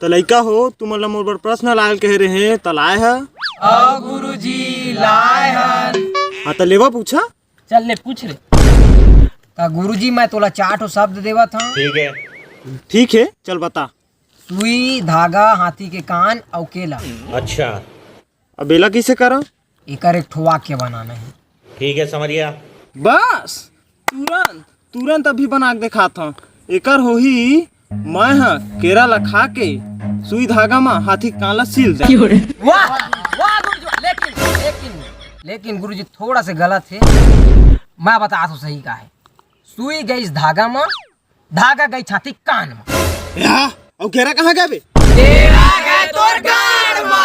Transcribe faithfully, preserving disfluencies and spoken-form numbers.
त लइका हो, तुमन ला मोर बर प्रश्न लायल कहे रहे, त लाय ह? ओ गुरुजी, लाय हन। हाँ, त लेवा पूछा। चल ले, पूछ रे। त गुरुजी, मैं तोला चार ठो शब्द देवत हूँ। ठीक है। ठीक है, चल बता। सुई, धागा, हाथी के कान अउ केला। अच्छा। अब एला कइसे करा? एकर एक ठो वाक्य बनाना है। ठीक है, समझ गया। बस, तुरंत, तुरंत अभी बना के दिखात हूँ। एकर होही, मैं ह केरा ला खा के सुई धागा मा हाथी के कान ला सील दे। वाह, वाह गुरुजी, लेकिन, लेकिन, लेकिन गुरुजी थोड़ा से गलत है। मैं बता तो सही का है। सुई गईस धागा मा, धागा गईस हाथी कान मा। या, अउ केरा कहाँ गए बे? केरा गए तोर गाड़ मा।